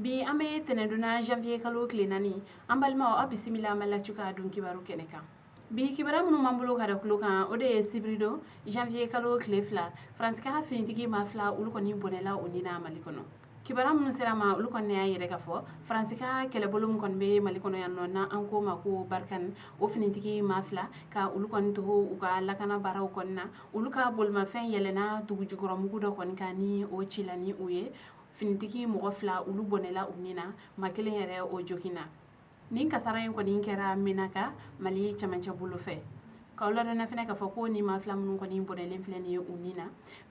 Bi an bɛ tɛnɛndon na, janvier kalo tile 4. An balimaw, aw bisimila Mali Actu ka don kibaru kɛnɛ kan. Bi kibaruya minnu b'an bolo ka da tulo kan, o de ye sibiridon janvier kalo tile 2, Faransi ka finitigi maa fila, olu kɔni bɔnɛla u ni na Mali kɔnɔ. Kibaruya minnu sera ma, olu kɔni y'a yira k'a fɔ Faransi ka kɛlɛbolo min kɔni bɛ Mali kɔnɔ yan nɔ, n'an k'o ma ko Barkhane, o finitigi maa fila ka olu kɔni to u ka lakana baaraw kɔni na, olu ka bolimafɛn yɛlɛnna dugujukɔrɔmugu dɔ kɔni kan ni o cila ni u ye. Finitigi mɔgɔ fila, olu bɔnɛla u ni na, maa kelen yɛrɛ, o joginna. Nin kasara in kɔni kɛra Menaka, Mali cɛmancɛ bolo fɛ. K'aw ladɔnniya fɛnɛ k'a fɔ ko ni maa fila minnu kɔni bɔnɛlen filɛ nin ye u ni na,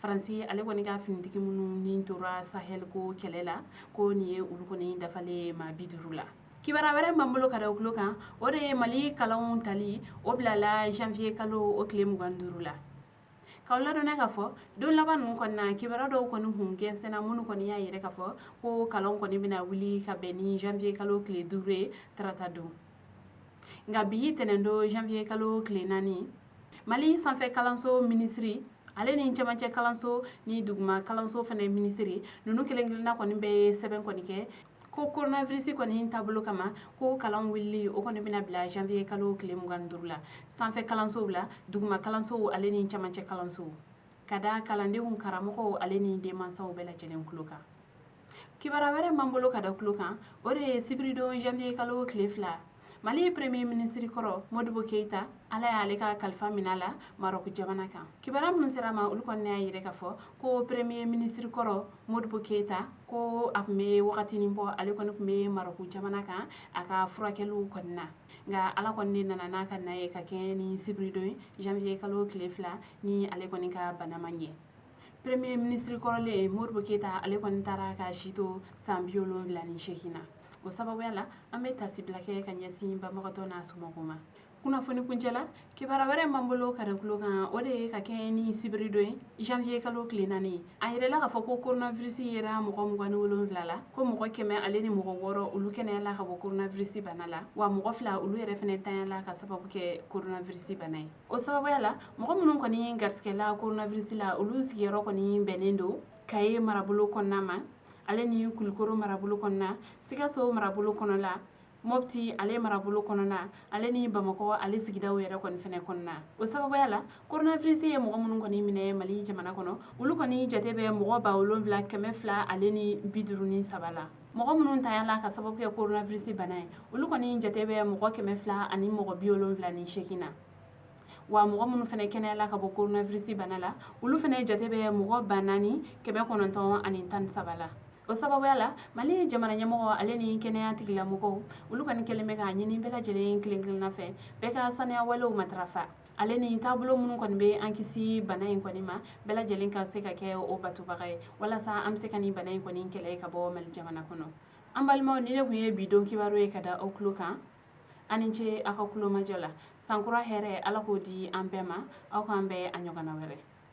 Faransi ale kɔni ka finitigi minnu ni tora Sahel ko kɛlɛ la, ko nin ye olu kɔni dafalen ye maa 50 la. Kibaruya wɛrɛ b'an bolo ka da tulo kan, o de ye Mali kalanw tali, o bilala janvier kalo o tile 25 la. K'aw ladɔnniya k'a fɔ don laban ninnu kɔni na, kibaruya dɔw kɔni kun gɛnsɛnna minnu kɔni y'a yira k'a fɔ ko kalanw kɔni bɛna wuli ka bɛn ni janvier kalo tile 5 ye, tarata don. Nka bi tɛnɛndon janvier kalo tile 4, Mali sanfɛ kalanso minisiri ale ni cɛmancɛ kalanso ni duguma kalanso fɛnɛ minisiri ninnu kelen kelenna kɔni bɛɛ ye sɛbɛn kɔni kɛ ko coronavirus kɔni taabolo kama, ko kalan wulili o kɔni bɛna bila janvier kalo tile 25 la, sanfɛ kalansow la, duguma kalansow ale ni cɛmancɛ kalansow, ka da kalandenw, karamɔgɔw ale ni denmansaw bɛɛ lajɛlen tulo kan. Kibaruya wɛrɛ b'an bolo ka da tulo kan, o de ye sibiridon janvier kalo tile 2, Mali premier ministre kɔrɔ Modibo Keyita, Ala y'ale ka kalifa minɛ a la Maroc jamana kan. Kibaruya minnu sera ma, olu kɔni y'a yira k'a fɔ ko premier ministre kɔrɔ Modibo Keyita, ko a tun bɛ wagatinin bɔ, ale kɔni tun bɛ Maroc jamana kan a ka furakɛliw kɔni na. Nka Ala kɔni de nana n'a ka na ye ka kɛɲɛ ni sibiridon janvier kalo tile 2 ni ale kɔni ka bana ma ɲɛ. Premier ministre kɔrɔlen Modibo Keyita, ale kɔni taara ka si to san 78 na. O sababuya la, an bɛ tasibila kɛ ka ɲɛsin banbagatɔ n'a somɔgɔw ma. Kunnafoni kuncɛ la, kibaruya wɛrɛ b'an bolo ka da tulo kan, o de ye ka kɛɲɛ ni sibiridon ye janvier kalo tile 4, a yirala k'a fɔ ko coronavirus yera mɔgɔ 27 la, ko mɔgɔ 106, olu kɛnɛyala ka bɔ coronavirus bana la, wa mɔgɔ fila, olu yɛrɛ fɛnɛ tanyala ka sababu kɛ coronavirus bana ye. O sababuya la, mɔgɔ minnu kɔni garisigɛla coronavirus la, olu sigiyɔrɔ kɔni bɛnnen don Kaye marabolo kɔnɔna ma, ale ni Kulukoro marabolo kɔnɔna, Sikaso marabolo kɔnɔla, Mɔpti ale marabolo kɔnɔna, ale ni Bamakɔ ale sigidaw yɛrɛ kɔni fɛnɛ kɔnɔna. O sababuya la, coronavirus ye mɔgɔ minnu kɔni minɛ Mali jamana kɔnɔ, olu kɔni jate bɛ mɔgɔ 7253 la. Mɔgɔ minnu tanyala ka sababu kɛ coronavirus bana ye, olu kɔni jate bɛ mɔgɔ 278 na. Wa mɔgɔ minnu fɛnɛ kɛnɛyala ka bɔ coronavirus bana la, olu fɛnɛ jate bɛ mɔgɔ 4913 la. O sababuya la, Mali jamana ɲɛmɔgɔ ale ni kɛnɛya tigilamɔgɔw, olu kɔni kɛlen bɛ k'a ɲini bɛɛ lajɛlen kelen kelenna fɛ, bɛɛ ka saniya walew matarafa, ale ni taabolo minnu kɔni bɛ an kisi bana in kɔni ma, bɛɛ lajɛlen ka se ka kɛ o batobaga ye, walasa an bɛ se ka nin bana in kɔni kɛlɛ ka bɔ Mali jamana kɔnɔ. An balimaw, ni ne tun ye bi don kibaru ye ka da aw tulo kan. Aw ni ce aw ka kulomajɔ la. Sankura hɛrɛ, Ala k'o di an bɛɛ ma. Aw k'an bɛn a ɲɔgɔnna wɛrɛ.